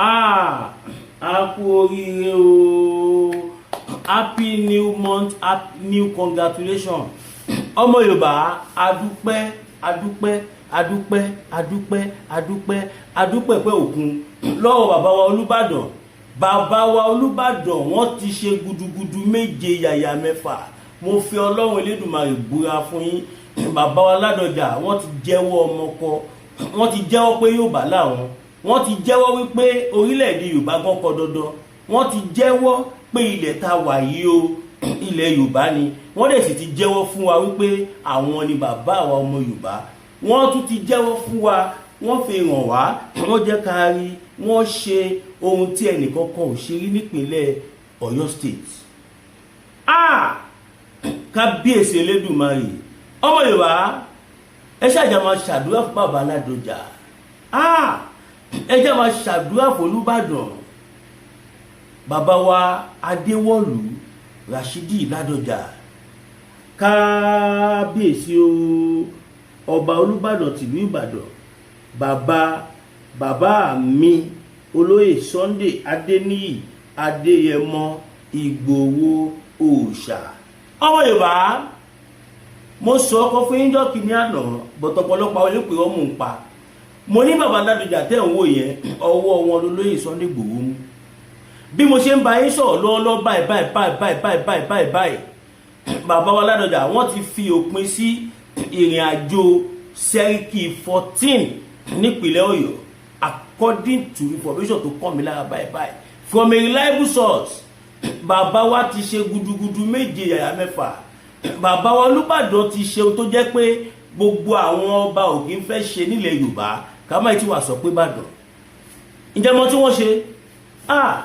Ah, a kú oríire o! Happy new month, happy new congratulation. Ọmọ Yorùbá, adúpẹ́, adúpẹ́, adúpẹ́, adúpẹ́, adúpẹ́, adúpẹ́ pé òkun lọ́wọ́ bàbá wa Olúbàdàn. Bàbá wa Olúbàdàn, wọ́n ti ṣe gudugudu méje yàyà mẹ́fà. Mo fi Ọlọ́run Elédùmarè búra fún yín, bàbá wa Ládọjà, wọ́n ti jẹ́wọ́ ọmọ kọ, wọ́n ti jẹ́wọ́ pé Yorùbá làwọn, wọ́n ti jẹ́wọ́ wípé orílẹ̀-èdè Yorùbá gan kọ dandan, wọ́n ti jẹ́wọ́ pé ilẹ̀ tá wà yìí o, ilẹ̀ Yorùbá ni. Wọ́n dẹ̀ sì ti jẹ́wọ́ fún wa wípé àwọn ni bàbá àwa ọmọ Yorùbá. Wọ́n tún ti jẹ́wọ́ fún wa, wọ́n fi hàn wá, wọ́n jẹ́ ká rí wọ́n ṣe ohun tí ẹnìkankan ò ṣe rí nípínlẹ̀ Ọ̀yọ́ State. Ah, kábíyèsí Elédùmarè! Ọmọ Yorùbá, ẹ ṣáàjà máa ṣàdúrà fún bàbá Ládọjà. Ah, ẹ jẹ́ máa ṣàdúrà fún Olúbàdàn, bàbá wa Adéwọ̀lú Rashidi Ládọjà. Kábíyèsí o, ọba Olúbàdàn tìlú Ìbàdàn, bàbá bàbá mi, olóyè Sunday Adéníyì Adéyẹmọ Ìgbòho òòṣà. Ọmọ Yorùbá, mo sọ ọkọ fún yín jọ́ kìíní àná, bọ̀tọ̀pọ̀lọpọ̀ àwọn olùpẹ̀ ọmọ ń pa. Mo ní bàbá Ládọjà tẹ̀ ń wò yẹn, ọwọ́ wọn lolóyè Sunday Ìgbòho mú. Bí mo ṣe ń bá yín sọ̀rọ̀ lọ́wọ́lọ́wọ́ báyìí báyìí báyìí báyìí báyìí báyìí báyìí báyìí, bàbá wa Ládọjà, wọ́n ti fi òpin sí ìrìn àjò Sẹ́ríkì 14 nípìnlẹ̀ Ọ̀yọ́, according to information tó kàn mí lára báyìí báyìí from a reliable source. Bàbá wa ti ṣe gudugudu méje yàyà mẹ́fà. Bàbá wa Olúbàdàn ti ṣe ohun tó jẹ́ pé gbogbo àwọn ọba ò kí ń fẹ́ ṣe nílẹ̀ Yorùbá, ká má tí wàá sọ pé Ìbàdàn. Ǹjẹ́ mọ̀ tí wọ́n ṣe? Ah,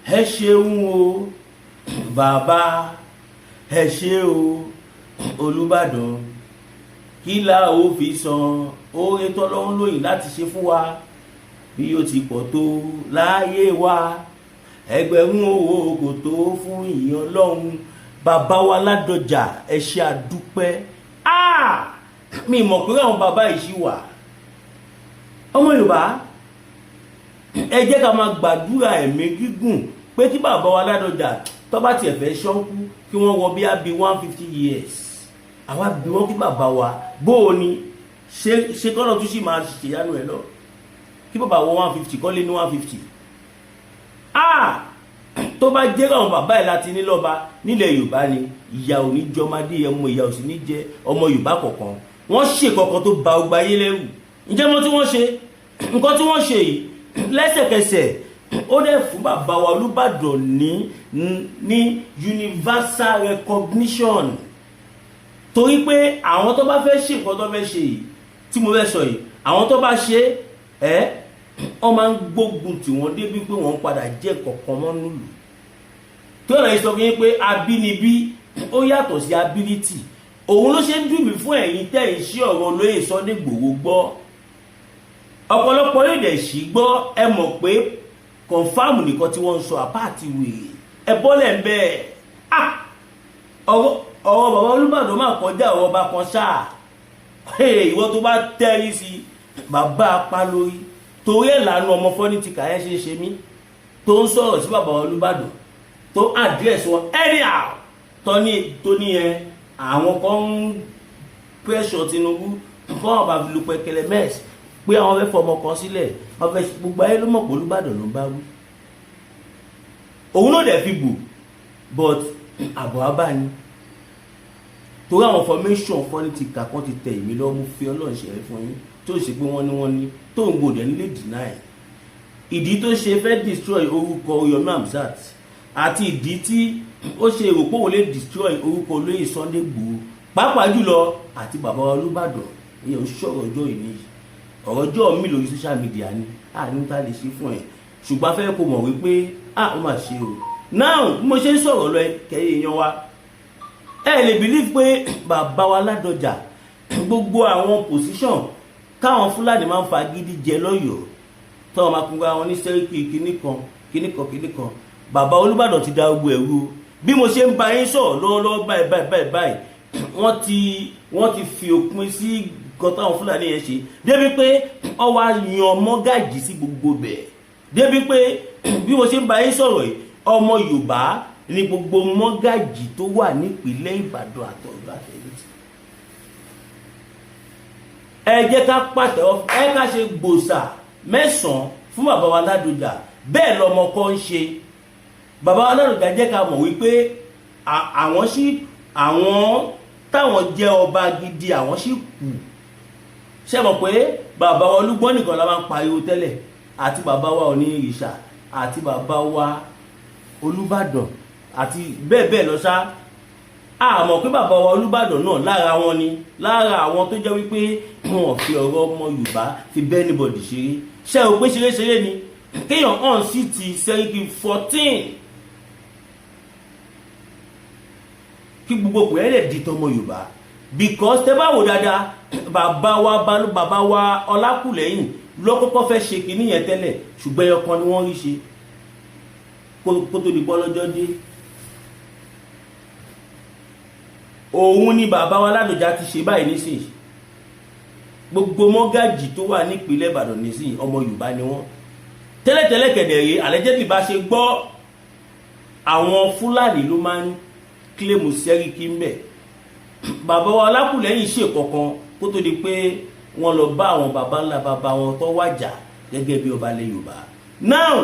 ẹ ṣeun o bàbá, ẹ ṣe o Olúbàdàn. Kí la ó fi san oore tọ́lọ́run lóyìn láti ṣe fún wa? Bí ó ti pọ̀ tó láyé wa, ẹgbẹ̀rún owó kò tó fún ìyìn Ọlọ́run. Bàbá wa Ládọjà, ẹ ṣe, àdúpẹ́. Ah, mi mọ̀ pé àwọn bàbá yìí ṣì wà. Ọmọ Yorùbá, ẹ jẹ́ ká máa gbàdúrà ẹ̀mí gígùn pé kí bàbá wa Ládọjà, tó bá tiẹ̀ fẹ́ ṣọ́nkú, kí wọ́n wọ bí i 150 years. Àwa bí wọ́n kí bàbá wa bó o ní ṣe ṣe kọ́nà tún sì máa ṣèyanu ẹ̀ lọ, kí bàbá wọ 150, kọ́ lé ní 150. Ah, tó bá jẹ́ àwọn bàbá ẹ̀ láti ní lọ́ba nílẹ̀ Yorùbá ni, ìyà ò ní jọmọdé ọmọ, ìyà ò sì ní jẹ ọmọ Yorùbá kọ̀ọ̀kan. Wọ́n ṣe kọ̀ọ̀kan tó ba ọgbà ayé lẹ́rù. Ǹjẹ́ mọ̀ tí wọ́n ṣe? Nǹkan tí wọ́n ṣe yìí, lẹ́sẹ̀kẹsẹ̀ ó dẹ̀ fún bàbá wa Olúbàdàn ní universal recognition, torí pé àwọn tó bá fẹ́ ṣe nǹkan tó fẹ́ ṣe yìí tí mo fẹ́ sọ yìí, àwọn tó bá ṣe ẹ́, wọ́n máa ń gbógun tì wọ́n débi pé wọ́n padà jẹ́ kọ̀ọ̀kan mọ́ nílùú. Tó ọ̀nà yìí sọ fún yín pé abínibí ó yàtọ̀ sí ability. Òun ló ṣe ń dùn mí fún ẹ̀yin tẹ́ ẹ̀ sí ọ̀rọ̀ olóyè Sunday Igboho gbọ́. Ọ̀pọ̀lọpọ̀ yóò dẹ̀ sí gbọ́. Ẹ mọ̀ pé confam nìkan tí wọ́n ń sọ àpá àti wèrè ẹ bọ́lẹ̀ ń bẹ́ẹ̀. Ah, ọ̀rọ̀ bàbá Olúbàdàn máa kọjá ọ̀rọ̀ ọba kan ṣáà. Ìwọ tó bá tẹ́rí sí bàbá apá lórí torí ẹ̀ lànà ọmọ fọ́nìtì kàyẹ́ ṣe é ṣe mí tó ń sọ̀rọ̀ sí bàbá Olúbàdàn, tó address wọn anyhow, tó ní ẹ àwọn kan ń pressure Tinubu fún àwọn bàbá lu pẹkẹlẹ mess, pé àwọn fẹ́ fọmọ kan sílẹ̀, wọ́n fẹ́. Gbogbo ayé ló mọ̀ pé Olúbàdàn ló ń bá wí. Òun náà dẹ̀ fi bò, but àbọ̀ abá ni, torí àwọn formation fọ́nìtìkà kan ti tẹ̀ èmi lọ́wọ́. Mú fi Ọlọ́run ṣe é fún yín, tó ṣe pé wọ́n ní tó ń gbòdẹ̀ nílé deny ìdí tó ṣe fẹ́ destroy orúkọ Yomi Amzat àti ìdí tí ó ṣe rò pé òun lè destroy orúkọ olóyè Sunday Igboho, pàápàá jùlọ àti bàbá Olúbàdàn. Ìyẹn ò sọ̀rọ̀ ọjọ́ ìní, ọ̀rọ̀ ọjọ́ mi lórí social media ni a ní ta lè ṣe fún ẹ, ṣùgbọ́n a fẹ́ kó mọ̀ wípé a ó mà ṣe o. Now, bí mo ṣe ń sọ̀rọ̀ lọ, kẹ́yìn èèyàn wa, ẹ lè believe pé bàbá wa Ládọjà, gbogbo àwọn position káwọn Fúlàní máa ń fa gidi jẹ lọ́yọ̀ọ́, tọ́wọ́n máa kúnra wọn ní sẹ́ríkì kinní kan kinní kan kinní kan, bàbá Olúbàdàn ti da gbogbo ẹ̀rú. Bí mo ṣe ń bá yín sọ̀rọ̀ lọ́wọ́lọ́wọ́ báyìí báyìí báyìí báyìí, wọ́n ti fi òpin sí nǹkan táwọn Fúlàní yẹn ṣe, débi pé wọ́n wá yan mọ́gàjì sí gbogbo bẹ̀. Débi pé bí mo ṣe ń bá yín sọ̀rọ̀ yìí, ọmọ Yorùbá ní gbogbo mọ́gàjì tó wà nípìnlẹ̀ Ìbàdàn àtọ̀yọ́ àtẹ̀yìntì. Ẹ jẹ́ ká pàtẹ́wọ́, ẹ ká ṣe gbòòsà mẹ́sàn-án fún bàbá wa Ládọjà. Bẹ́ẹ̀ lọmọ kọ́ ń ṣe bàbá wa Ládọjà. Jẹ́ ká mọ̀ wípé àwọn sí àwọn táwọn jẹ́ ọba gidi, àwọn sì kù. Ṣé mọ̀ pé bàbá wa Olúgbọ́n nìkan la máa ń pariwo tẹ́lẹ̀, àti bàbá wa Onírìṣà, àti bàbá wa Olúbàdàn, àti bẹ́ẹ̀ bẹ́ẹ̀ lọ ṣá. Àmọ́ pé bàbá wa Olúbàdàn náà lára wọn ni, lára àwọn tó jẹ́ wípé wọn ò fi ọ̀rọ̀ ọmọ Yorùbá fi bẹ́ẹ̀ anybody ṣeré. Ṣé o pé ṣeré-ṣeré ni kéèyàn hàn sí ti Sẹ́ríkì 14, kí gbogbo pè é lè di tọmọ Yorùbá? Because tẹ bá wò dáadáa, bàbá wa bàbá wa Ọlákùlẹ́yìn ló kọ́kọ́ fẹ́ ṣe kinní yẹn tẹ́lẹ̀, ṣùgbọ́n ẹyọ kan ni wọ́n rí ṣe kó tó di bọ́ lọ́jọ́ dé. Òun ni bàbá wa Ládọjà ti ṣe báyìí nísìnyí. Gbogbo mọ́gàjì tó wà nípìnlẹ̀ Ìbàdàn nísìnyí, ọmọ Yorùbá ni wọ́n. Tẹ́lẹ̀tẹ́lẹ̀ kẹ̀dẹ̀rẹ́, allegedly bá ṣe gbọ́, àwọn Fúlàní ló máa ń claim Sẹ́ríkì ń bẹ̀. Bàbá wa Ọlákùlẹ́yìn ṣe kankan kó tó di pé wọ́n lọ bá àwọn baba ńlá baba wọn tó wàjà gẹ́gẹ́ bí ọba ilẹ̀ Yorùbá. Now,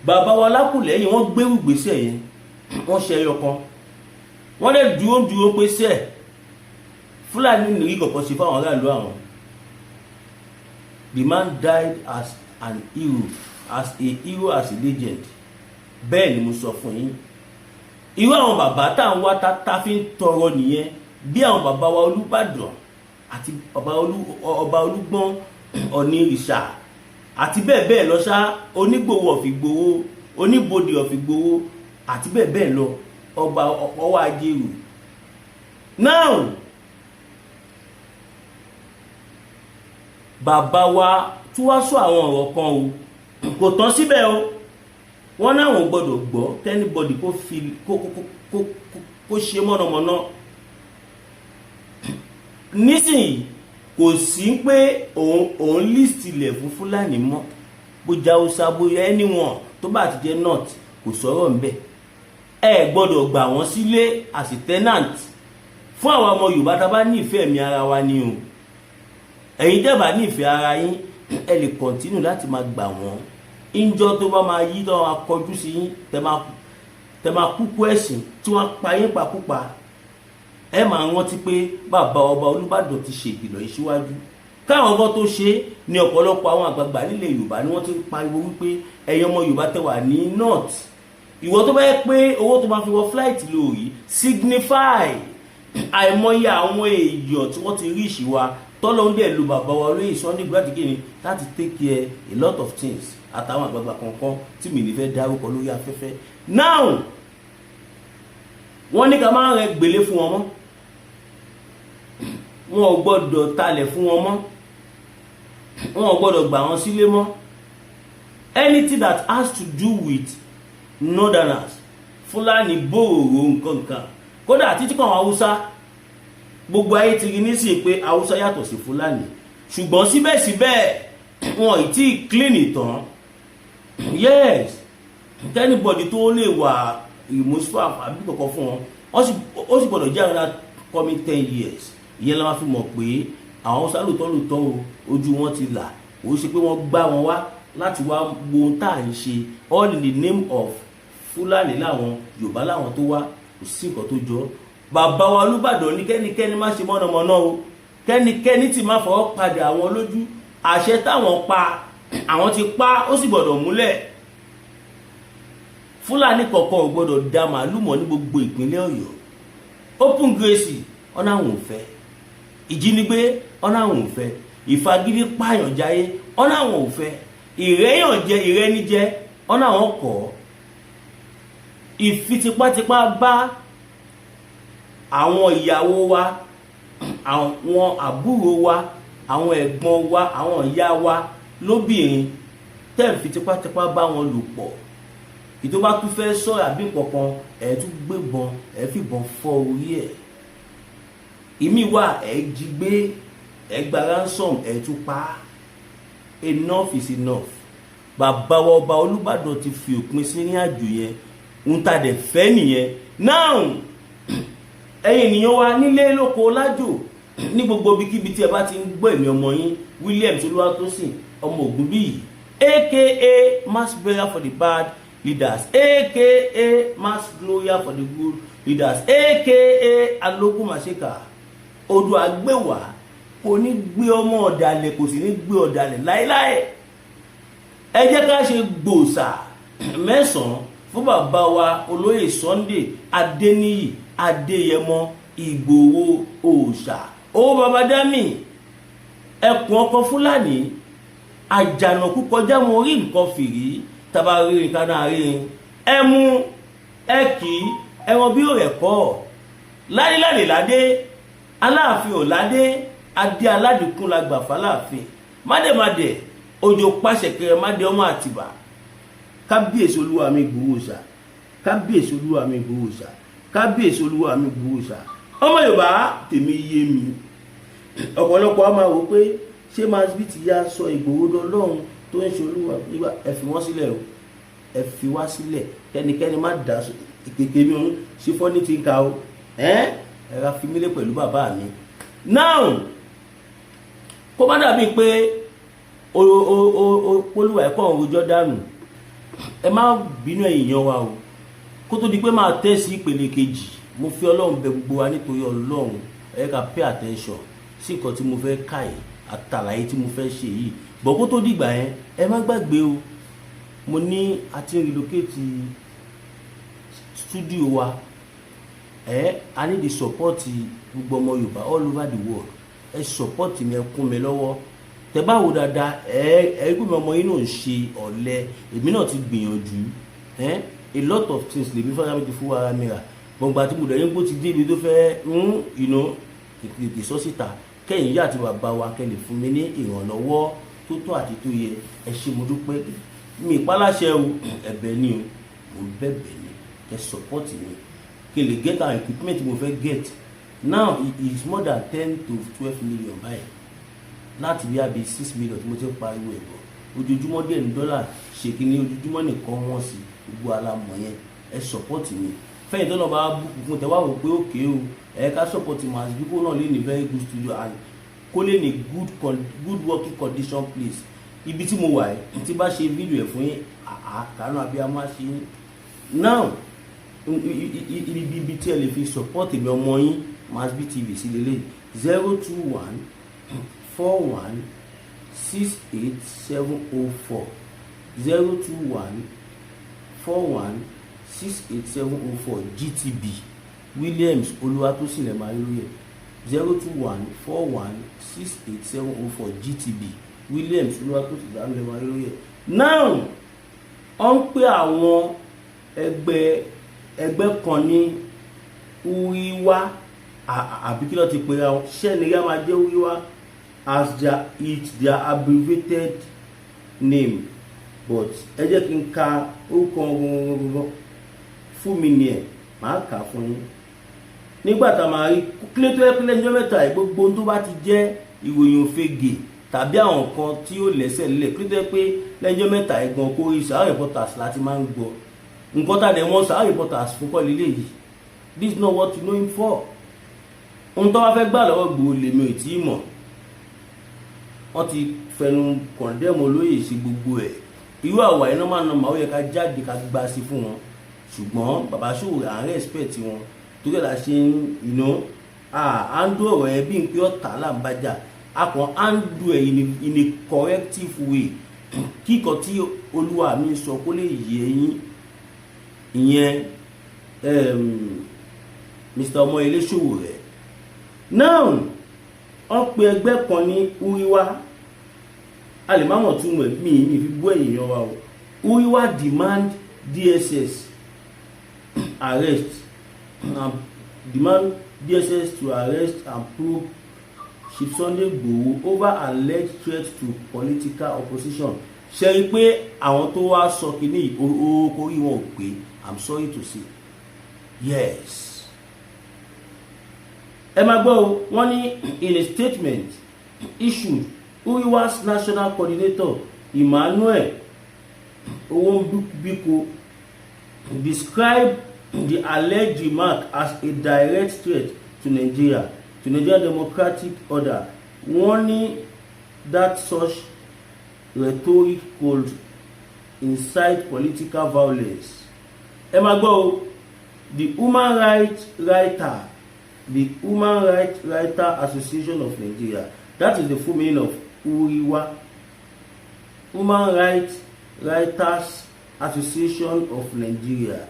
bàbá wa Ọlákùlẹ́yìn, wọ́n gbérù gbèsè yẹn, wọ́n ṣe ẹyọ kan, wọ́n lè dúró dúró pé sẹ́ẹ̀ Fúlàní nìrí kọ̀ọ̀kan ṣe fáwọn aráàlú àwọn. The man died as an hero, as a hero, as a legend. Bẹ́ẹ̀ ni mo sọ fún yín. Irú àwọn bàbá tá à ń wá tá fi ń tọrọ nìyẹn, bí àwọn bàbá wa Olúbàdàn àti bàbá ọba Olúgbọ́n, Ọ̀nìrìṣà, àti bẹ́ẹ̀ bẹ́ẹ̀ lọ ṣá, Onígbòho of Ìgbòho, Oníbodè of Ìgbòho, àti bẹ́ẹ̀ bẹ́ẹ̀ lọ, ọba ọwọ́ Ajérò. Now, bàbá wa tí wàá sọ àwọn ọ̀rọ̀ kan o, kò tán síbẹ̀ o. Wọ́n náà wọ́n gbọ́dọ̀ gbọ́ k'anybody kó fi kó ṣe mọ̀nàmọ́ná nísìnyí. Kò sí pé òun list ilẹ̀ fún Fúlàní mọ́, bó jẹ́ Haúsá, bóyá anyone tó bá ti jẹ́ north, kò sọ̀rọ̀ ńbẹ̀. Ẹ gbọ́dọ̀ gbà wọ́n sílé as a tenant. Fún àwọn ọmọ Yorùbá tá a bá nífẹ̀ẹ́ mi ara wa ni o. Ẹ̀yin tẹ́ bá nífẹ̀ẹ́ ara yín, ẹ lè continue láti máa gbà wọ́n. Ìjọ tó bá máa yí tó máa kọjú sí yín, tẹ́ máa kúkú ẹ̀sìn tí wọ́n pa yín pakúpa, ẹ máa rántí pé bàbá ọba Olúbàdàn ti ṣe ìkìlọ̀ yìí síwájú káwọn ọkọ tó ṣe é. Ní ọ̀pọ̀lọpọ̀ àwọn àgbààgbà nílẹ̀ Yorùbá ni wọ́n ti ń pariwo wípé ẹ̀yin ọmọ Yorùbá tẹ́ wà ní north, ìwọ tó bá yẹ pé owó tó máa fi wọ flight lórí signify, àìmọye àwọn èèyàn tí wọ́n ti rí ìṣìwà tọ́lọ́ ń dẹ̀ lu bàbá wa olóyè Sunday Igboho láti kíni, láti take care a lot of things, àtàwọn àgbààgbà kankan tí mi ní fẹ́ dárúkọ lórí afẹ́fẹ́. Now, wọ́n ní ká máa rẹ gbélé fún wọn mọ́, wọn ò gbọ́dọ̀ talẹ̀ fún wọn mọ́, wọn ò gbọ́dọ̀ gbà wọ́n sílé mọ́. Anything that has to do with northerners, Fúlàní, bòròrò, nǹkan kan, kódà títí kan Haúsá, gbogbo ayé ti rí nísìnyí pé Haúsá yàtọ̀ sí Fúlàní, ṣùgbọ́n síbẹ̀síbẹ̀ wọn ì tí ì clean tán. Yes, anybody tó lè wà remorseful àbí kankan fún wọn, ó sì gbọ́dọ̀ jẹ́ another coming 10 years. Ìyẹn la máa fi mọ̀ pé àwọn Haúsá lóòótọ́ lóòótọ́ o, ojú wọn ti là. Ó ṣe pé wọ́n gbá wọn wá láti wá wo ohun tá à ń ṣe, all in the name of Fúlàní láwọn, Yorùbá láwọn tó wá. Kò sí nǹkan tó jọ. Bàbá wa Olúbàdàn ní kẹ́nikẹ́ni má ṣe mọ̀nàmọ́ná o, kẹ́nikẹ́ni tí má fọwọ́ padà àwọn lójú. Àṣẹ táwọn pa, àwọn ti pa, ó sì gbọ́dọ̀ múlẹ̀. Fúlàní kọ̀ọ̀kan ò gbọ́dọ̀ da màálù mọ́ ní gbogbo ìpínlẹ̀ Ọ̀yọ́. Open grazing, ọ̀nà àwọn ò fẹ́. Ìjínigbé, ọ̀nà àwọn ò fẹ́. Ìfagídí pààyàn jáyé, ọ̀nà àwọn ò fẹ́. Ìrẹ́yànjẹ, ìrẹ́nijẹ, ọ̀nà àwọn kọ̀. Ìfitipátipá bá àwọn ìyàwó wa, àwọn àbúrò wa, àwọn ẹ̀gbọ́n wa, àwọn ìyá wa lóbìnrin, tẹ́ ń fi tipátipá bá wọn lò pọ̀, ìtò bá tún fẹ́ sọ̀rọ̀ àbí kankan, ẹ̀ tún gbébọn, ẹ̀ fìbọn fọ́ orí ẹ̀. Ìmí wà, ẹ̀ jí gbé, ẹ̀ gba ransom, ẹ̀ tún pa á. Enough is enough. Bàbá wa ọba Olúbàdàn ti fi òpin sí ní àjò yẹn. Ń ta dẹ̀ fẹ́ nìyẹn. Now, ẹ̀yin ènìyàn wa nílé, lóko, lájò, ní gbogbo ibikíbi tí ẹ bá ti ń gbọ́ èmi ọmọ yín Williams Olúwatósìn ọmọ Ògúnbíyì, aka mass burial for the bad leaders, aka mass gloria for the good leaders, aka alógúnmáṣíkà odò àgbẹ̀wá, kò ní gbé ọmọ ọ̀dàlẹ̀, kò sì ní gbé ọ̀dàlẹ̀ láéláé. Ẹ jẹ́ ká ṣe gbòòsà 9 fún bàbá wa olóyè Sunday Adéníyì Adéyẹmọ Ìgbòho òòṣà, owó baba dami, ẹkùn ọkọ Fúlàní, àjànàkú kọjá mo rí nǹkan fìrí, tàbá rí nǹkan náà rí ẹ mú ẹ kì í ẹran bí ó rẹ̀ kọ́ ládéládé ládé. Aláàfin ò ládé, adé aládìkún la gbà fáláàfin. Mádèmádè òjò pàṣẹkẹrẹ mádé ọmọ Àtìbà. Kábíyèsí olúwa mi Ìgbòho ṣá, kábíyèsí olúwa mi Ìgbòho ṣá, kábíyèsí olúwa mi Ìgbòho ṣá. Ọmọ Yorùbá tèmi yé mi. Ọ̀pọ̀lọpọ̀ a máa wò pé ṣé Masbi ti yá sọ Ìgbòho dọlọ́run tó ń ṣe olúwa nígbà. Ẹ fi wọ́n sílẹ̀ o, ẹ fi wá sílẹ̀. Kẹ́nikẹ́ni má dà kékeré mi òun ṣe fọ́ ní ti ń ka o. Ẹ ẹ ra fi mílẹ̀ pẹ̀lú bàbá mi. Now, kó má dàbí pé o o o polúwa ẹ̀kọ́ òrojọ́ dànù, ẹ má bínú, ẹ̀yin yan wa o. Kó tó di pé máa tẹ̀ sí ìpele kejì, mo fi Ọlọ́run bẹ̀ gbogbo wa. Nítorí Ọlọ́run, ẹ ká pay attention sí nǹkan tí mo fẹ́ kà yìí àtàlàyé tí mo fẹ́ ṣe yìí bọ̀. Kó tó dìgbà yẹn, ẹ má gbàgbé o, mo ní a ti relocate studio wa. Ẹ a ní the support gbogbo ọmọ Yorùbá all over the world. Ẹ support mi, ẹ kún mi lọ́wọ́. Tẹ bá wo dáadáa, ẹ ẹ gbé mi ọmọ yín náà ń ṣe ọ̀lẹ. Èmi náà ti gbìyànjú ẹ. A lot of things lèmi fúnra mi ti fún ara mi rà gbọ̀ngbà tí mo dẹ̀ yín kó ti dé ibi tó fẹ́ ń tètè sọ síta kẹ́yìn yá àti bàbá wa kẹ́ lè fún mi ní ìrànlọ́wọ́ tó tọ́ àti tó yẹ. Ẹ ṣé, mo dúpẹ́. Mi ìpaláṣẹ o, ẹ̀bẹ̀ ni o, mo bẹ̀bẹ̀ ni kẹ́ support mi kí n lè get our equipment mo fẹ́ get. Now it is more than 10 to 12 million báyìí, láti bí àbí 6 million tí mo ti ń pariwo ẹ̀ bọ̀. Ojoojúmọ́ díẹ̀ ní dọ́là ṣe kí ní ojoojúmọ́ nìkan wọ́n sí gbogbo alamọ̀ yẹn. Ẹ support mi. Fẹ́yìn tó náà bá bùkún fún tẹ wá wò pé òkè o, ẹ ká support Masbi kó náà lè ní very good studio and kó lè ní good working condition place. Ibi tí mo wà ẹ tí bá ṣe fídíò ẹ fún yín, àkànú abiyamọ á ṣe yín. Now, ibi tí ẹ lè fi support mi ọmọ yín Masbi TV sí lélẹ̀: 0214168704, 0214168704, GTB, Williams Olúwatósìn lè máa rí lóye. 0214168704, GTB, Williams Olúwatósìn lè máa rí lóye. Now, wọ́n ń pè àwọn ẹgbẹ́ ẹgbẹ́ kan ní Uriwa, àbí kí ló ti pè ra wọn? Ṣẹ́ni rí a máa jẹ́ Uriwa as their abbreviated name, but ẹ jẹ́ kí n ka orúkọ wọn fún mi ní ẹ̀, màá kà á fún yín nígbà tá a máa rí kílé tó yẹ pé lẹ́jọ́ mẹ́ta yìí, gbogbo ohun tó bá ti jẹ́ ìròyìn òfegè tàbí àwọn nǹkan tí ó lẹ́sẹ̀ lẹ̀ kílé tó yẹ pé lẹ́jọ́ mẹ́ta yìí gan kó rí Sahara Reporters láti máa ń gbọ́ nǹkan tá a dẹ̀ wọ́n Sahara Reporters fún kọ́ lílé yìí. This is not what you know him for. Ohun tó wá fẹ́ gbà lọ́wọ́ Ìgbòho lèmi ò tí ì mọ̀. Wọ́n ti fẹnu condemn olóyè sí gbogbo ẹ̀. Irú àwa iná máa nà máa ó yẹ ká jáde ká gbá sí fún wọn, ṣùgbọ́n bàbá Sowore, à ń respect wọn, torí ẹ̀ la ṣe ń handle ọ̀rọ̀ yẹn bí n pé ọ̀tá là ń bájà. A kàn handle ẹ̀ in a corrective way, kíkọ tí olúwa mi sọ kó lè yé yín. Ìyẹn Mr. Ọmọyẹlé Sowore. Now, wọ́n pe ẹgbẹ́ kan ní Uriwa, a lè má mọ̀ túmọ̀ ẹ̀, mí ní fi bú ẹ̀yìn yan wa o. Uriwa demand DSS arrest and demand DSS to arrest and probe Chief Sunday Igboho over alleged threat to political opposition. Ṣe rí i pé àwọn tó wá sọ kínní orí wọn ò pé? I'm sorry to say, yes. Ẹ máa gbọ́ o, wọ́n ní in a statement issued HURIWA's national coordinator, Emmanuel Owonbiko, described the alleged remark as a direct threat to Nigeria democratic order, warning that such rhetoric could incite political violence. Ẹ máa gbọ́ o. The Human Rights Writer Association of Nigeria, that is the full meaning of HURIWA, Human Rights Writers Association of Nigeria,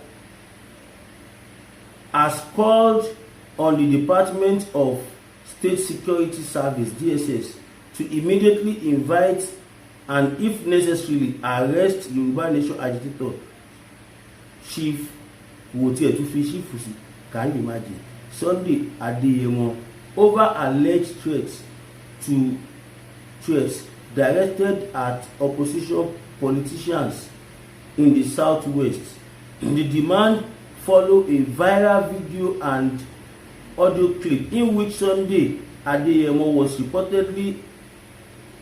has called on the Department of State Security Service, DSS, to immediately invite and, if necessary, arrest Yorùbá Nation agitator Chief, wo tiẹ̀ tún fi chief sí, can you imagine, Sunday Adeyemo, over alleged threats directed at opposition politicians in the southwest. The demand follow a viral video and audio clip in which Sunday Adeyemo was reportedly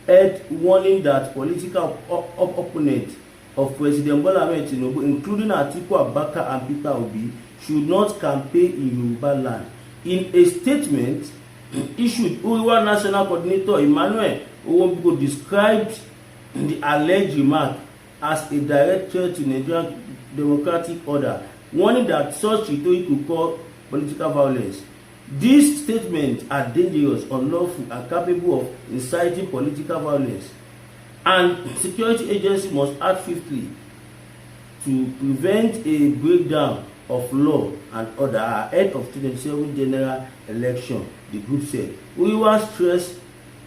heard warning that political opponents of President Bola Ahmed Tinubu, including Atiku Abubakar and Peter Obi, should not campaign in Yoruba land. In a statement issued, HURIWA national coordinator Emmanuel Owonbiko described the alleged remark as a direct threat to Nigerian democratic order, warning that such rhetoric could cause political violence. "These statements are dangerous, unlawful and capable of inciting political violence, and security agencies must act swiftly to prevent a breakdown of law and order ahead of 2027 general election," the group said. HURIWA stressed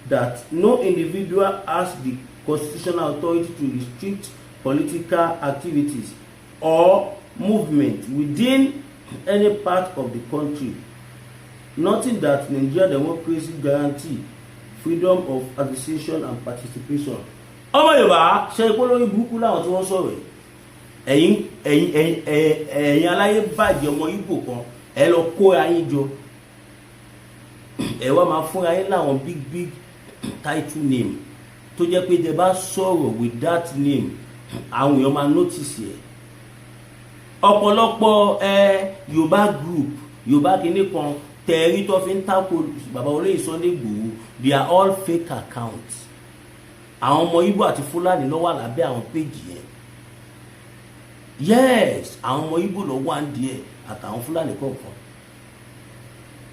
that no individual has the constitutional authority to restrict political activities or movement within any part of the country, noting that Nigeria democracy guarantee freedom of association and participation. Ọmọ Yorùbá, ṣe ikú lórí burúkú láwọn tí wọ́n sọ̀rọ̀ yìí. Ẹ̀yin aláyé bàjẹ́, ọmọ Ìgbò kan, ẹ lọ kóra yín jọ, ẹ wá máa fúnra yín láwọn big big title name tó jẹ́ pé tẹ bá sọ̀rọ̀ with that name, àwọn èèyàn máa notice ẹ̀. Ọ̀pọ̀lọpọ̀ ẹ Yorùbá group, Yorùbá kìíní kan tẹ̀rí tó fi ń tako bàbá olóyè Sunday Igboho, they are all fake accounts. Àwọn ọmọ Ìgbò àti Fúlàní ló wà lábẹ́ àwọn péjì yẹn. Yes, àwọn ọmọ Ìgbò ló wà ń díẹ̀ àtàwọn Fúlàní kọ̀ọ̀kan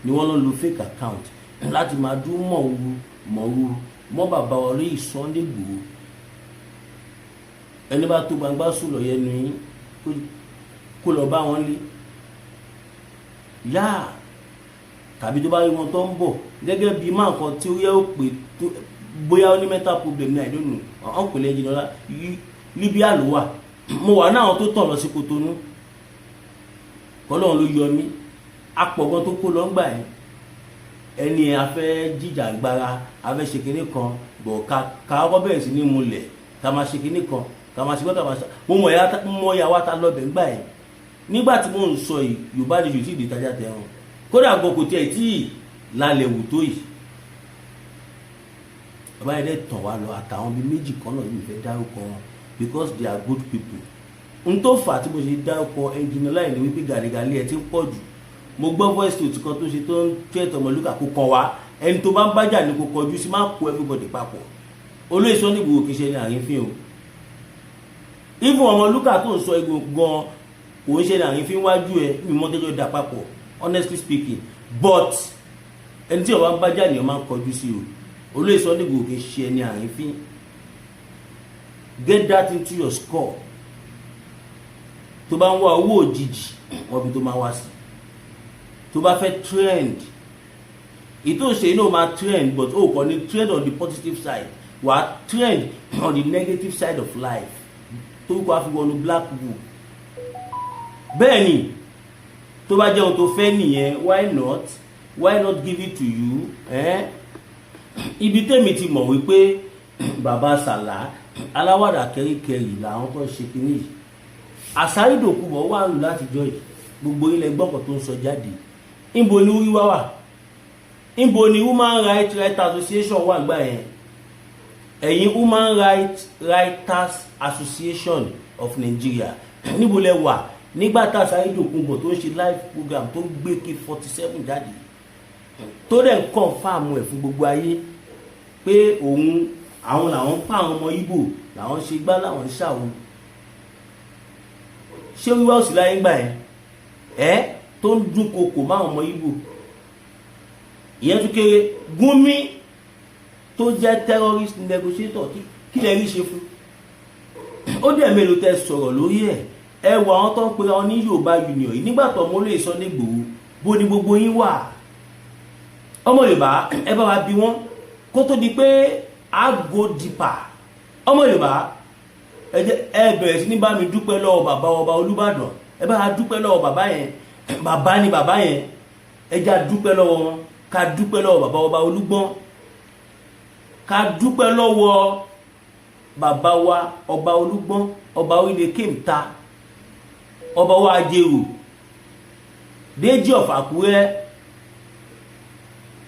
ni wọ́n lọ lo fake account láti máa dún mọ̀ọ́rú mọ̀ọ́rú mọ́ bàbá olóyè Sunday Igboho. Ẹni bá tó gbangba sùn lọ yẹnu yín, kó lọ bá wọn lé yáà, tàbí tó bá rí wọn tó ń bọ̀ gẹ́gẹ́ bí máa kan tí ó yẹ ó pè tó bóyá ó ní mental problem ní, I don't know, ọ̀hún pèlè ẹ̀jìnà Libya ló wà. Mo wà náà tó tàn lọ sí Kotonu, kọ́lọ́run ló yọ mí. Apọ̀gan tó kó lọ ń gbà yẹn, ẹni afẹ́ jíjà agbára, afẹ́ ṣe kinní kan bọ̀, ká kọ́kọ́ bẹ̀rẹ̀ sí ní múlẹ̀, ká máa ṣe kinní kan, ká máa ṣe gbọ́, ká máa ṣe. Mo mọ̀ ya wá ta lọ́bẹ̀ ńgbà yẹn. Nígbà tí mò ń sọ yìí, Yorùbá ni yóò tí ì di tajà tẹ̀hún, kódà gan kò tiẹ̀ tí ì lálẹ́ wù tó yìí. Bàbá yẹn dẹ̀ tàn wá lọ àtàwọn bíi méjì kan náà yìí, fẹ́ dárúkọ wọn because they are good people. N tó fà á tí mo ṣe dárúkọ ẹnjìnà láì ní wípé gàlégàlé ẹ ti ń pọ̀ jù. Mo gbọ́ voice note kan tó ṣe tó ń tẹ́ tọmọlúkà kó kàn wá. Ẹni tó bá ń bájà ní kó kọjú sí, máa kó everybody papọ̀. Olóyè Sunday Igboho kì í ṣe ní àrífín o. Even Ọmọlúkà tó ń sọ igun gan kò ń ṣe ní àrífín wájú ẹ mi mọ́ tẹ́jọ́ dà papọ̀, honestly speaking. But ẹni tí ó bá ń bájà ni ó máa ń kọjú sí o. Olóyè Sunday Igboho kì í ṣe ẹni àrífín. Get that into your score. Tó bá ń wá owó òjijì, wọ́n bí tó máa wá sí. Tó bá fẹ́ trend, ìtò ṣe inú máa trend, but ó kàn ní trend on the positive side, wà á trend on the negative side of life, tó kọ́ àfi wọnú black book. Bẹ́ẹ̀ ni, tó bá jẹ́ ohun tó fẹ́ nìyẹn, why not? Why not give it to you, eh? Ibi tèmi ti mọ̀ wípé bàbá Sàlá aláwàdà kẹ́ríkẹ́rì làwọn tó ń ṣe kínní yìí, àsárídòkúbọ̀ wà lù látijọ́ yìí. Gbogbo ilẹ̀ gbọ́kàn tó ń sọ jáde. Níbo ni wíwá wà? Níbo ni Human Rights Association wà gbà yẹn? Ẹ̀yin Human Rights Writers Association of Nigeria, níbo lẹ wà nígbà tá a Saheed Okunbo tó ń ṣe live program, tó ń gbé AK-47 jáde, tó dẹ̀ ń confirm ẹ̀ fún gbogbo ayé pé òun àwọn làwọn ń pa àwọn ọmọ Ìgbò, làwọn ṣe gbá, làwọn ń ṣàwọn? Ṣé wíwá òsì láyé ńgbà yẹn ẹ tó ń dún kokò máwọn ọmọ Ìgbò? Ìyẹn tún kéré. Gúnmi tó jẹ́ terrorist negotiator, kí lẹ rí ṣe fún? Ó dẹ̀ mélòó tẹ sọ̀rọ̀ lórí ẹ̀? Ẹ wọ àwọn tó ń pera wọn ní Yorùbá Union yìí nígbà tó mọ lóye Sunday Igboho, bó ni gbogbo yín wà? Ọmọ Yorùbá, ẹ bá wa bí wọn kó tó di pé a go deeper. Ọmọ Yorùbá, ẹ jẹ́ ẹ bẹ̀rẹ̀ sí ní bá mi dúpẹ́ lọ́wọ́ bàbá ọba Olúbàdàn. Ẹ bá wa dúpẹ́ lọ́wọ́ bàbá yẹn. Bàbá ni bàbá yẹn. Ẹ já dúpẹ́ lọ́wọ́ wọn. Ká dúpẹ́ lọ́wọ́ bàbá ọba Olúgbọ́n. Ká dúpẹ́ lọ́wọ́ bàbá wa ọba Olúgbọ́n, ọba orílẹ̀ kémta, ọba wa Ajérò, Déjì of Àkúrẹ́,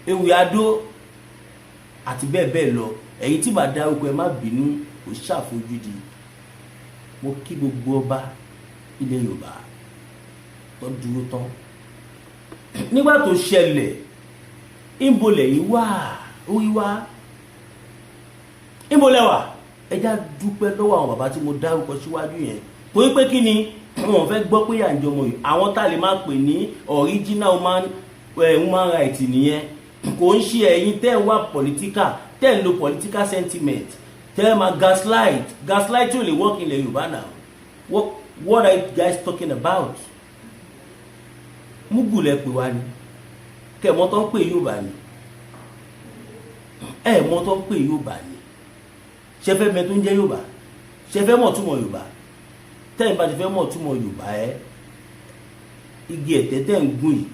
Ewì Adó àti bẹ́ẹ̀ bẹ́ẹ̀ lọ. Ẹ̀yin tí màá dárúkọ, ẹ má bínú, kò ṣàfojúdi. Mo kí gbogbo ọba ilẹ̀ Yorùbá tó dúró tán nígbà tó ṣẹlẹ̀. Ìbò lẹ́yìn wà orí wa? Ìbò lẹ́wà? Ẹ já dúpẹ́ lọ́wọ́ àwọn bàbá tí mo dárúkọ síwájú yẹn, torí pé kí ni wọn fẹ́ gbọ́ pé à ń jọmọ yìí. Àwọn tá a lè máa pè ní original human right nìyẹn. Kò ń ṣe ẹ̀yin tẹ́ ẹ wá political, tẹ́ ẹ lo political sentiment, tẹ́ ẹ máa gaslight. Gaslight tí ò lè work ilẹ̀ Yorùbá now. What are you guys talking about? Mugu lẹ pè wá ni kẹ mọ tó ń pè Yorùbá ni. Ẹ mọ tó ń pè Yorùbá ni. Ṣe fẹ́ mẹ tó ń jẹ́ Yorùbá? Ṣe fẹ́ mọ̀ túmọ̀ Yorùbá? Tẹ́yìn bá ti fẹ́ mọ̀ túmọ̀ Yorùbá, ẹ igi ẹ̀tẹ́ tẹ́ ń gùn yìí,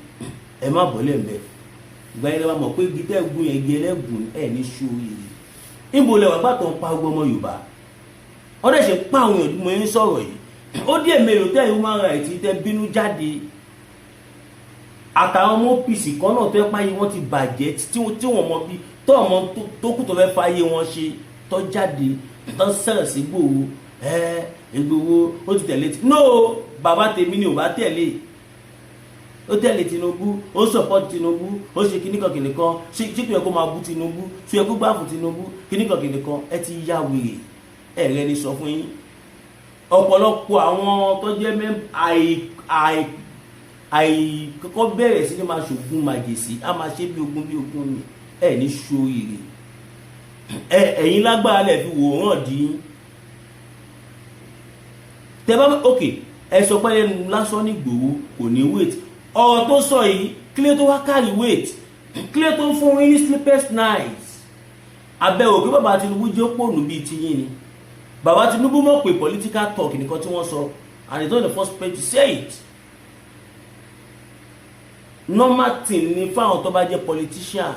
ẹ má bọ́lẹ̀ ń bẹ̀. Ìgbà yẹn lè máa mọ̀ pé igi tẹ́ ń gùn yẹn, igi ẹlẹ́gùn. Ẹ̀ ní ṣóyè. Níbo lẹ wà gbà tó ń pa gbogbo ọmọ Yorùbá? Wọ́n dẹ̀ ṣe pa àwọn èèyàn. Mo ń sọ̀rọ̀ yìí, ó díẹ̀ mélòó tẹ́ human rights tẹ́ bínú jáde, àtàwọn ọmọ OPC kan náà tó ẹ páyé wọn ti bàjẹ́, tí wọ́n mọ bí tó ọmọ tó kù tó fẹ́ fáyé wọn ṣe, tó jáde, tó sẹ̀rẹ̀ sí Ìgbòho. Ẹ Ìgbòho ó ti tẹ̀lé tí no bàbá tèmi ni ò bá tẹ̀lé. Ó tẹ̀lé Tinubu, ó support Tinubu, ó ṣe kíníkan kíníkan. Ṣé kò yẹ kó máa bú Tinubu? Ṣé yẹ kó gbà fún Tinubu? Kíníkan kíníkan. Ẹ ti ya wèrè. Ẹ rẹ ni sọ fún yín. Ọ̀pọ̀lọpọ̀ àwọn tó jẹ́ mẹ́ àì àì kọ́kọ́ bẹ̀rẹ̀ sí ni máa ṣògùn màjèsí, á máa ṣe bí ogun bí ogun ni. Ẹ ní ṣoríire. Ẹ ẹ̀yin lágbára lẹ̀ fi wòrán dín tẹ bá. Ok, ẹ sọ pé ẹnu lásán ní Ìgbòho kò ní weight. Ọ̀rọ̀ tó sọ yìí, kílé tó wá carry weight, kílé tó ń fún yín ní sleepless nights? Abẹ́ òkè bàbá Tinubu jẹ́ pònú bíi tiyín ni. Bàbá Tinubu mọ̀ pé political talk nìkan tí wọ́n sọ, and it's not the first place to say it. Normal thing ni fáwọn tó bá jẹ́ politician.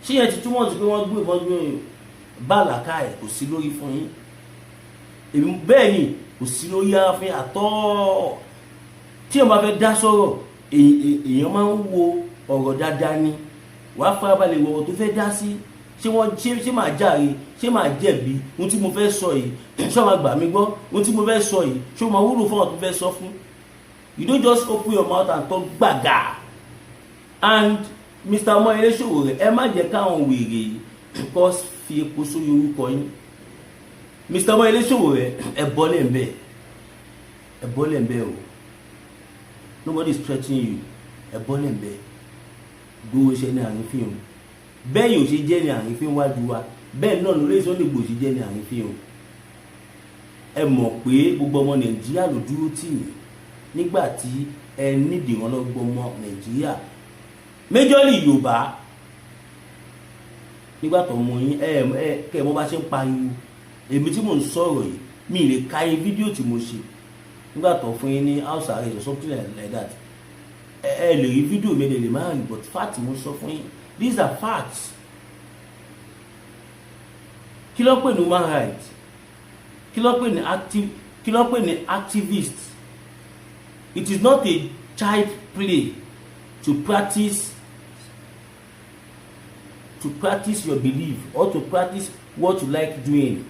Ṣé yẹn ti túmọ̀ sí pé wọ́n gbé ìbọn gbé bá làákà ẹ̀ kò sí lórí fún yín? Èmi bẹ́ẹ̀ ni kò sí lórí ara fún yín àtọ́. Tí èèyàn bá fẹ́ dá sọ̀rọ̀, èèyàn máa ń wo ọ̀rọ̀ dáadáa ni. Wàá farabalẹ̀ wo ọ̀rọ̀ tó fẹ́ dá sí. Ṣé wọ́n ṣé máa jàre? Ṣé máa jẹ̀bi? Ohun tí mo fẹ́ sọ yìí, ṣé máa gbà mí gbọ́? Ohun tí mo fẹ́ sọ yìí, ṣé ó máa wúlò fún àwọn tó fẹ́ sọ fún? You don't just open your mouth and talk gbàgà. And Mr. Omoyele Sowore, ẹ má jẹ́ káwọn wèrè kọ́ fi epo sórí orúkọ yín. Mr. Omoyele Sowore, ẹ bọ́lẹ̀ ń bẹ̀, ẹ bọ́lẹ̀ ń bẹ̀ o. Nobody is threatening you. Ẹ bọ́lẹ̀ ń bẹ̀. Gbowó iṣẹ́ ní àrífín o. Bẹ́ẹ̀ yóò ṣe jẹ́ ní àrífín wájú wa, bẹ́ẹ̀ náà lórí Sunday Igboho ṣe jẹ́ ní àrífín o. Ẹ mọ̀ pé gbogbo ọmọ Nàìjíríà ló dúró tì yín nígbà tí ẹ nídìí ìrànlọ́gbọ́ ọmọ Nàìjíríà, majorly Yorùbá, nígbà tó mú yín. Ẹ ẹ kẹ ẹ mọ bá ṣe ń pariwo. Èmi tí mò ń sọ̀rọ̀ yìí, mi lè ka iye fídíò tí mo ṣe nígbà tó fún yín ní house arrest or something like that. Ẹ ẹ lè rí fídíò mi, lè má rí, but fact mo sọ fún yín, these are facts. Kí ló pè ní human rights? Kí ló pè ní active? Kí ló pè ní activist? It is not a child play to practice your belief or to practice what you like doing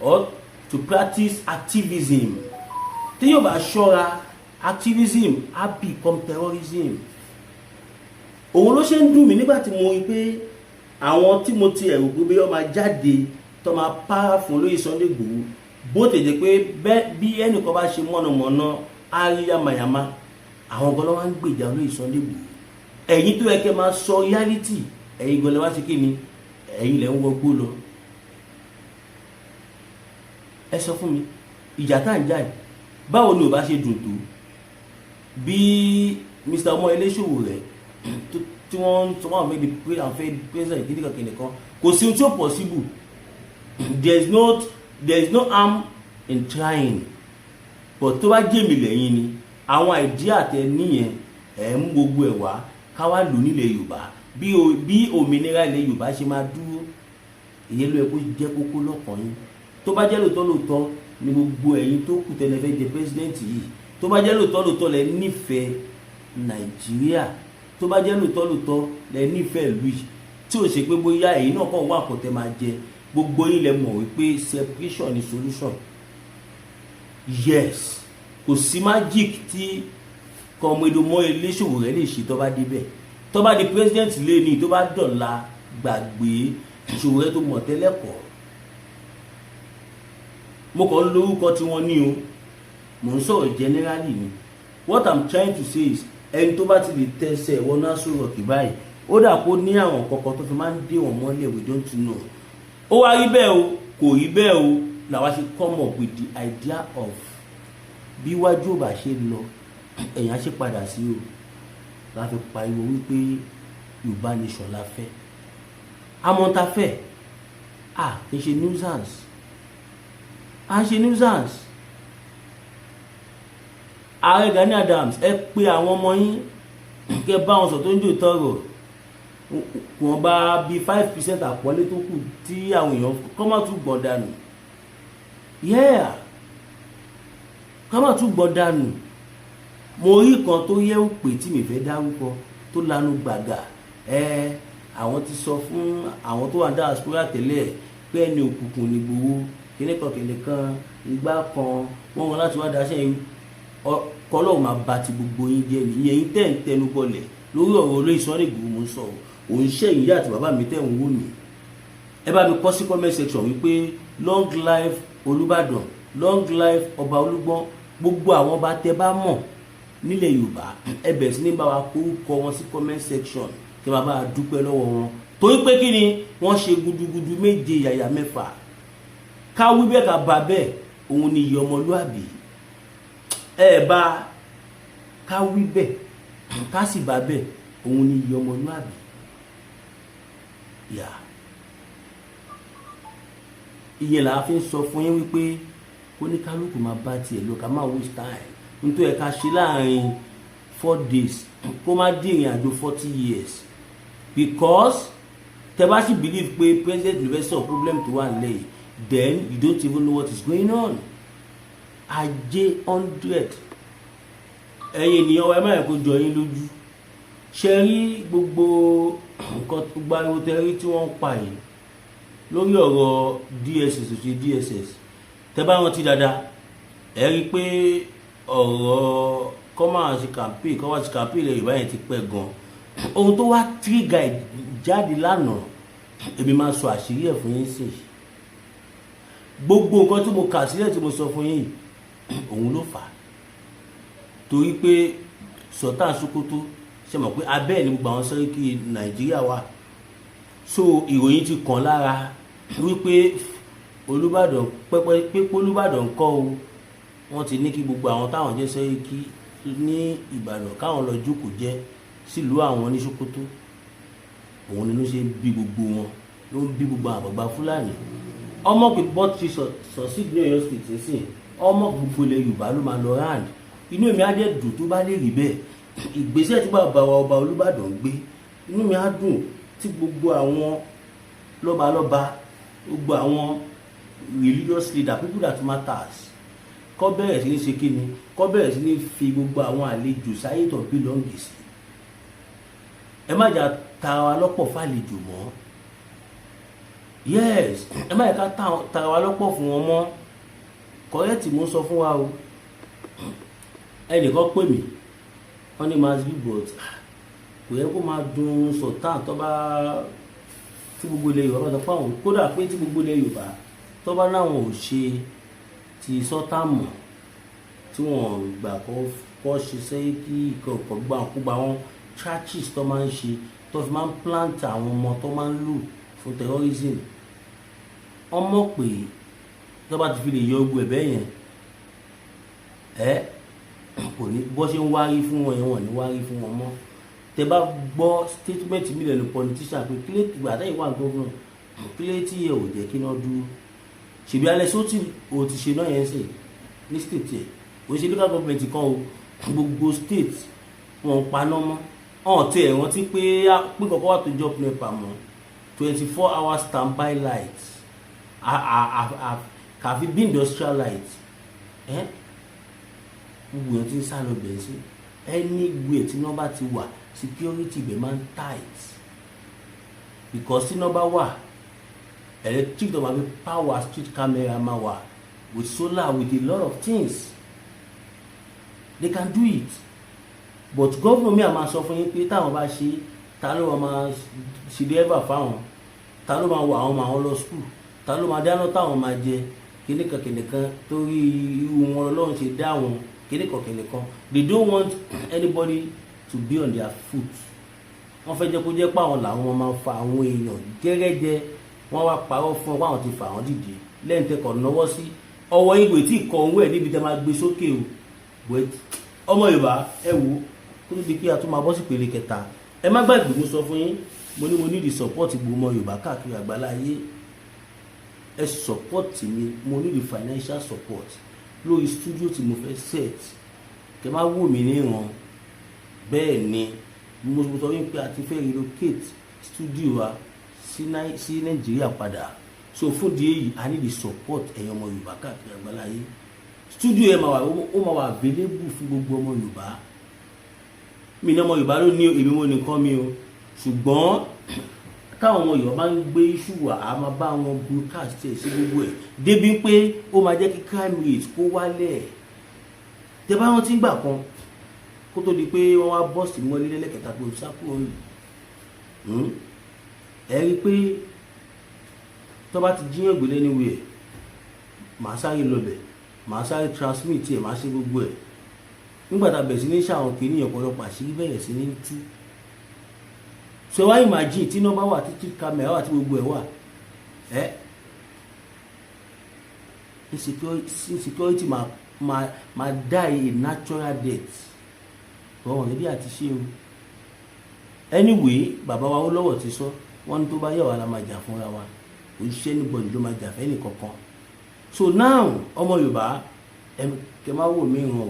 or to practice activism. Tí yóò bá ṣọ́ra, activism á become terrorism. Òun ló ṣe ń dùn mí nígbà tí mo rí pé àwọn tí mo ti ẹ̀rù pé bí wọ́n máa jáde tó máa para fún olóyè Sunday Igboho, bó tẹ̀ jẹ́ pé bẹ́ẹ̀ bí ẹnìkan bá ṣe mọ̀nàmọ́ná á rí yamayama, àwọn gan ló wá ń gbèjà olóyè Sunday Igboho. Ẹ̀yin tó yẹ kẹ́ máa sọ reality, ẹ̀yin gan lè wá ṣe kí ni, ẹ̀yin lẹ̀ ń wọgbó lọ. Ẹ sọ fún mi, ìjà tá à ń jà yìí, báwo ni ò bá ṣe dùn tó bí Mr. Ọmọyẹlé Sowore tí wọ́n tí wọ́n fẹ́ di àwọn fẹ́ president kìnìkan kìnìkan? Kò sí ohun tí ó possible. There is no harm in trying, but tó bá jẹ́mi lẹ́yìn ni, àwọn idea tẹ níyẹn, ẹ̀ ń gbogbo ẹ̀ wá ká wá lò nílẹ̀ Yorùbá, bí òmìnira ilẹ̀ Yorùbá ṣe máa dúró. Ìyẹn ló yẹ kó jẹ́ kókó lọ́kàn yín. Tó bá jẹ́ lóòótọ́ lóòótọ́ ni gbogbo ẹ̀yin tó kù tẹ́lẹ̀ fẹ́ jẹ president yìí, tó bá jẹ́ lóòótọ́ lóòótọ́ lẹ nífẹ̀ẹ́ Nàìjíríà, tó bá jẹ́ lóòótọ́ lóòótọ́ lẹ nífẹ̀ẹ́ ìlú yìí, tí ò ṣe pé bóyá ẹ̀yin náà kàn wá àkọ́tẹ́ máa jẹ, gbogbo yín lẹ mọ̀ wípé separation ni solution. Yes, kò sí magic tí Comrade Omoyele Sowore lè ṣe tó bá débẹ̀, tó bá di president lé ní, tó bá dọ̀la, gbàgbé Sowore tó mọ̀ tẹ́lẹ̀ kọ́. Mo kàn ń lórúkọ tí wọ́n ní o, mò ń sọ̀rọ̀ generally ni. What I'm trying to say is, ẹni tó bá ti lè tẹsẹ̀ wọnú Aso Rock báyìí, ó dà kó ní àwọn kọ̀ọ̀kan tó fi máa ń dé wọn mọ́lẹ̀. We don't know. Ó wá rí bẹ́ẹ̀ o, kò rí bẹ́ẹ̀ o, làwa ṣe come up with the idea of bí wájú ò bá ṣe lọ, ẹ̀yìn á ṣe padà sí o. La fi pariwo wípé Yorùbá nation la fẹ́, amọ̀ta fẹ́ à kì í ṣe nuisance, à ń ṣe nuisance. Ààrẹ Gani Adams, ẹ pé àwọn ọmọ yín, kẹ bá wọn sọ tó ń jò tọrọ wọn bá bí 5% àpọ́nlé tó kù tí àwọn èèyàn kọ́ má tún gbọ̀n dànù. Yeah, kọ́ má tún gbọ̀n dànù. Mo rí kan tó yẹ òpè tí mi fẹ́ dárúkọ tó lanu gbàgà. Ẹ àwọn ti sọ fún àwọn tó wà ní diaspora tẹ́lẹ̀ pé ẹni òkùnkùn ní Ìgbòho, kíníkan kíníkan, ìgbà kan wọ́n wọn láti wá daṣẹ́ yìí. Kọ́lọ́ọ̀ máa ba ti gbogbo yín jẹ́ nìyẹn. Yín tẹ̀ ń tẹnu bọlẹ̀ lórí ọ̀rọ̀ olóyè Sunday Igboho, mo ń sọ òun ṣe ìyá àti bàbá mi tẹ̀ ń wò mí. Ẹ bá mi kọ sí comment section wípé long life Olúbàdàn, long life Ọba Olúgbọ́n. Gbogbo àwọn ọba tẹ bá mọ̀ nílẹ̀ Yorùbá, ẹ bẹ̀rẹ̀ sí ní bá wa kórúkọ wọn sí comment section, kí wọ́n bá dúpẹ́ lọ́wọ́ wọn, torí pé kí ni wọ́n ṣe gudugudu méje yàyà mẹ́fà. Ká wí bẹ́ẹ̀, ká bá bẹ́ẹ̀, òun ni ìyá ọmọlúàbí. Ẹ bá ká wí bẹ́ẹ̀, ká sì bá bẹ́ẹ̀, òun ni ìyá ọmọlúàbí yà. Ìyẹn là á fi ń sọ fún yín wípé kóníkálukú máa bá tiẹ̀ lọ, ká má waste time. Nítorí ẹ̀ ká ṣe láàrin 4 days, kó má dín ìrìn àjò 40 years, because tẹ bá sì believe pé president ló fẹ́ solve problem tó wà nílẹ̀ yìí, then you don't even know what is going on. Ajé 100, ẹ̀yin ènìyàn wa, ẹ má yẹ kó jọ yín lójú. Ṣe rí gbogbo nǹkan, gbogbo ariwo tẹ rí tí wọ́n ń pa yìí lórí ọ̀rọ̀ DSS, ṣe DSS, tẹ bá rántí dáadáa, ẹ rí i pé ọ̀rọ̀ kọ́ máa ṣe campaign, kọ́ máa ṣe campaign ilẹ̀ Yorùbá yẹn ti pẹ́ gan. Ohun tó wá trigger jáde lánàá, èmi máa sọ àṣírí ẹ̀ fún yín sí. Gbogbo nǹkan tí mo kà sílẹ̀ tí mo sọ fún yín, òun ló fà á, torí pé Sultan Sokoto, ṣe mọ̀ pé abẹ́ ẹ̀ ní gbogbo àwọn sẹ́ríkì Nàìjíríà wà. So ìròyìn ti kàn lára wípé Olúbàdàn pẹ́pẹ́ pé Olúbàdàn kọ́ o, wọ́n ti ní kí gbogbo àwọn táwọn jẹ́ sẹ́ríkì ní Ìbàdàn káwọn lọ jókòó jẹ́ sílùú àwọn ní Sokoto. Òun ni ló ṣe ń bí gbogbo wọn, ló ń bí gbogbo àgbààgbà Fúlàní ọmọ pé bọ́ ti succeed ní Ọ̀yọ́ State nísìn. Ọmọ gbogbo ilẹ̀ Yorùbá ló máa lọ round. Inú mi á dẹ̀ dùn tó bá lè rí bẹ́ẹ̀. Ìgbésẹ̀ tí bàbá wa ọba Olúbàdàn gbé, inú mi á dùn tí gbogbo àwọn lọ́balọ́ba, gbogbo àwọn religious leader, people that matters, kọ́ bẹ̀rẹ̀ sí ní ṣe kí ni, kọ́ bẹ̀rẹ̀ sí ní fi gbogbo àwọn àlejò sáyé tó belong sí. Ẹ má jà tara wa lọ́pọ̀ fàlejò mọ́. Yes, ẹ má yẹ ká tara wa lọ́pọ̀ fún wọn mọ́. Correct, mo ń sọ fún wa o. Ẹnìkan pè mí, wọ́n ní must be, but kò yẹ kó máa dùn Sultan tó bá tí gbogbo ilẹ̀ Yorùbá bá sọ fún àwọn, kódà pé tí gbogbo ilẹ̀ Yorùbá tó bá láwọn ò ṣe ti Sultan mọ̀, tí wọ́n gbà kọ́ ṣiṣẹ́ kí ìkọ̀kọ̀ gbà kó gba àwọn churches tó máa ń ṣe, tó fi máa ń plant àwọn ọmọ tó máa ń lò fún terrorism. Wọ́n mọ̀ pé tó bá ti fi lè yọ ogun ẹ̀bẹ̀ yẹn, ẹ kò ní bọ́ ṣe ń wárí fún wọn yẹn, wọ́n ní wárí fún wọn mọ́. Tẹ bá gbọ́ statement mi lẹ́nu politician pé kílé ìgbà àtẹ̀yìn wà gómìnà, kílé tí ẹ ò jẹ́ kí náà dúró, ṣèbí alẹ́ sótì ò ti ṣe náà yẹn sìn ní state yẹn, kò ṣe local government kan o, gbogbo state wọn ń paná mọ́. Ọ̀n tí ẹ̀ rántí pé pé kọ̀ọ̀kan wà tó jọ NEPA mọ́, 24 hour standby light, kàfi bí industrial light ẹ́, gbogbo yẹn ti ń sá lọ bẹ̀rẹ̀ sí. Anywhere tí iná bá ti wà, security ibẹ̀ máa ń tight, because tí iná bá wà, electric tó máa fi power street camera máa wà, with solar, with a lot of things they can do it. But governor mi à máa sọ fún yín pé táwọn bá ṣe, ta ló máa ṣe dẹ́rẹ́bà fáwọn? Ta ló máa wọ àwọn ọmọ àwọn lọ school? Ta ló máa dáná táwọn máa jẹ? Kíníkan kíníkan, torí irú wọn lọ́run ṣe dá wọn, kíníkan kíníkan. They don't want anybody to be on their foot. Wọ́n fẹ́ jẹ́ kó jẹ́ pé àwọn làwọn máa fa àwọn èèyàn jẹ́rẹ́jẹ́. Wọ́n wá parọ́ fún ọ pé àwọn ti fà wọ́n dìde lẹ́yìn tẹ́kọ̀ náwó sí ọwọ́ ìwé tí kọ òun ẹ̀ níbi tẹ́ máa gbé sókè o. But ọmọ Yorùbá, ẹ wo, kó tó di pé a tún máa bọ́ sí ìpele kẹta, ẹ má gbàgbé, mo sọ fún yín, mo ní mo need the support gbogbo ọmọ Yorùbá káàkiri àgbáláyé. Ẹ support mi, mo need the financial support lórí studio tí mo fẹ́ set. Kẹ má wò mí níran. Bẹ́ẹ̀ ni mo sọ wípé a ti fẹ́ relocate studio wa sí Nàìjíríà padà. So fún di èyí, a need the support ẹ̀yin ọmọ Yorùbá káàkiri àgbáláyé. Studio yẹn máa wà, ó máa wà available fún gbogbo ọmọ Yorùbá. Mi ní ọmọ Yorùbá ló ní, èmi mo nìkan mi o, ṣùgbọ́n táwọn ọmọ Yorùbá bá ń gbé issue wá, a máa bá wọn broadcast ẹ̀ sí gbogbo ẹ̀ débi pé ó máa jẹ́ kí crime rate kó wálẹ̀. Tẹ bá wọn ti ń gbà kan kó tó di pé wọ́n wá bọ́ọ̀sì mọ́lé lẹ́lẹ́kẹta pé sákúrò ń ẹ rí i pé tó bá ti jíyàn gbé lẹ́nu ẹ̀, màá sáré lọbẹ̀, màá sáré transmit ẹ̀, màá ṣe gbogbo ẹ̀. Nígbà tá a bẹ̀rẹ̀ sí ní ṣàwọn kìíní, ọ̀pọ̀lọpọ̀ àṣírí bẹ̀rẹ̀ sí ní tú. Ṣe wá imagine tí iná bá wà, títí camera wà, tí gbogbo ẹ̀ wà, ẹ́ insecurity máa die a natural death. Wọ́n níbi àti ṣe o. Anyway, bàbá wa Awólọ́wọ̀ ti sọ, wọ́n ní tó bá yẹ̀ wá la máa jà fúnra wa, kò ṣiṣẹ́ anybody ló máa jà fẹ́ni kankan. So now, ọmọ Yorùbá, ẹ kẹ má wò mí ràn o.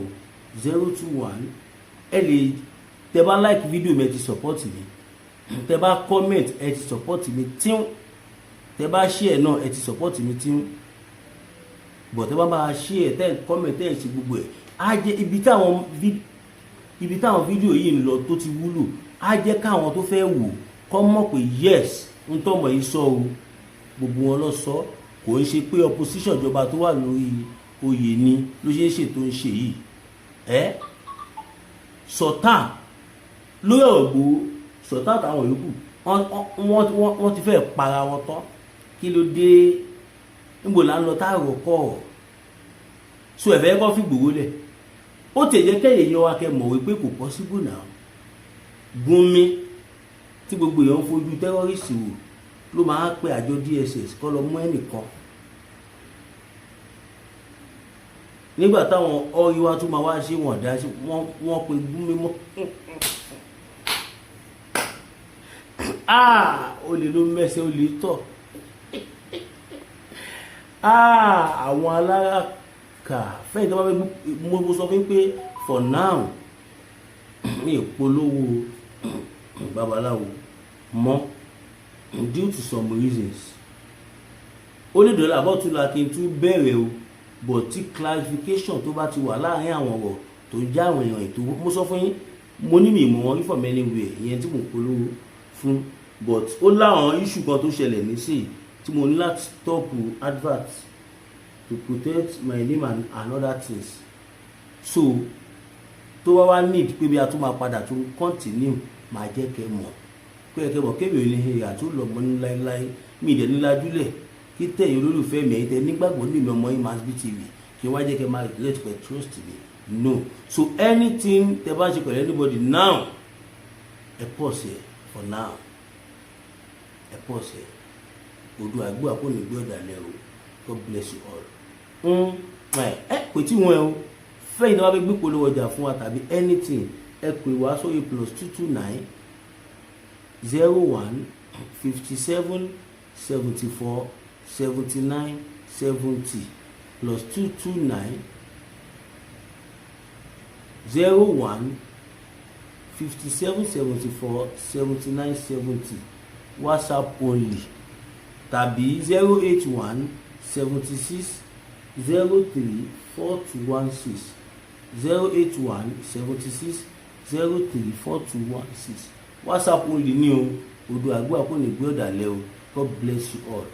021, ẹ lè tẹ bá like video mi, ẹ ti support mi. Tẹ bá comment, ẹ ti support mi tíún. Tẹ bá share náà, ẹ ti support mi tíún. But tẹ bá máa share, tẹ comment, tẹ ṣe gbogbo ẹ, á jẹ́ ibi táwọn fídíò yìí ń lọ tó ti wúlò, á jẹ́ káwọn tó fẹ́ wò kọ́ mọ̀ pé yes, ń tọ́mọ̀ yìí sọ o, gbogbo wọn lọ sọ. Kò ń ṣe pé opposition ìjọba tó wà lórí oyè ni ló ṣe é ṣètò ń ṣe yìí. Ẹ Sultan lórí ọ̀rọ̀ Ìgbòho, Sultan àtàwọn yòókù, wọ́n ti fẹ́ para wọn tán. Kí ló dé? Níbo là ń lọ táàrọ̀ kọ́ ọ̀ so ẹ̀fẹ́ kọ́ fi Ìgbòho lẹ̀? Ó tẹ̀ jẹ́ kẹ́yìn yan wa kẹ́ mọ̀ wípé kò possible now. Gúnmi tí gbogbo èèyàn ń fojú terrorist wò ló máa ń pe àjọ DSS kọ́ lọ mú ẹnìkan. Nígbà táwọn ọ̀rí wa tún máa wá ṣe wọ́n dá sí wọ́n pe Gúnmi mọ́. Olè ló mẹ́sẹ̀, olè tọ̀. Àwọn aláràkà fẹ́yìn tó bá fẹ́, mo sọ fún pé for now, mi ì polówó babaláwo mọ́ due to some reasons. Ó lè dọ́là bọ́tún la kí n tún bẹ̀rẹ̀ o, but tí clarification tó bá ti wà láàrin àwọn ọ̀rọ̀ tó ń já àwọn èèyàn ètò, mo sọ fún yín, mo ní mi ìmọ̀ wọn rí from anywhere, ìyẹn tí mò ń polówó fún. But ó láwọn issue kan tó ṣẹlẹ̀ nísìnyí Tí mo ní láti stop advert to protect my name and other things. So tó bá wá need pé bí a tún máa padà tún continue, máa jẹ́ kẹ́ mọ̀ pé kẹ́ mọ̀ kébì ní ìyá tó lọ mọ́ ní láéláé. Mi ìdẹ̀ nílájúlẹ̀ kí tẹ̀yìn olólùfẹ́ mi, ẹ̀yin tẹ nígbàgbọ́ ní ìmọ̀ ọmọ yín Masbi TV, kí wá jẹ́ kẹ́ máa regret pé trust me. No. So anything tẹ bá ṣe pẹ̀lú anybody now, ẹ pause ẹ for now, ẹ pause ẹ. Odò àgbò àpò ní gbé ọ̀dàlẹ̀ o. God bless you all. Ẹ pè tí wọn ẹ o fẹ́yìn tí wọ́n bá fẹ́ gbé polówó ọjà fún wa tàbí anything, ẹ pè wá sórí +229 01 57 74 79 70, +229 01 57 74 79 70, WhatsApp only, tàbí 081 76 03 4216, 081 76 03 4216, WhatsApp only ní o. Odò àgbà kò ní gbé ọ̀dàlẹ̀ o. God bless you all.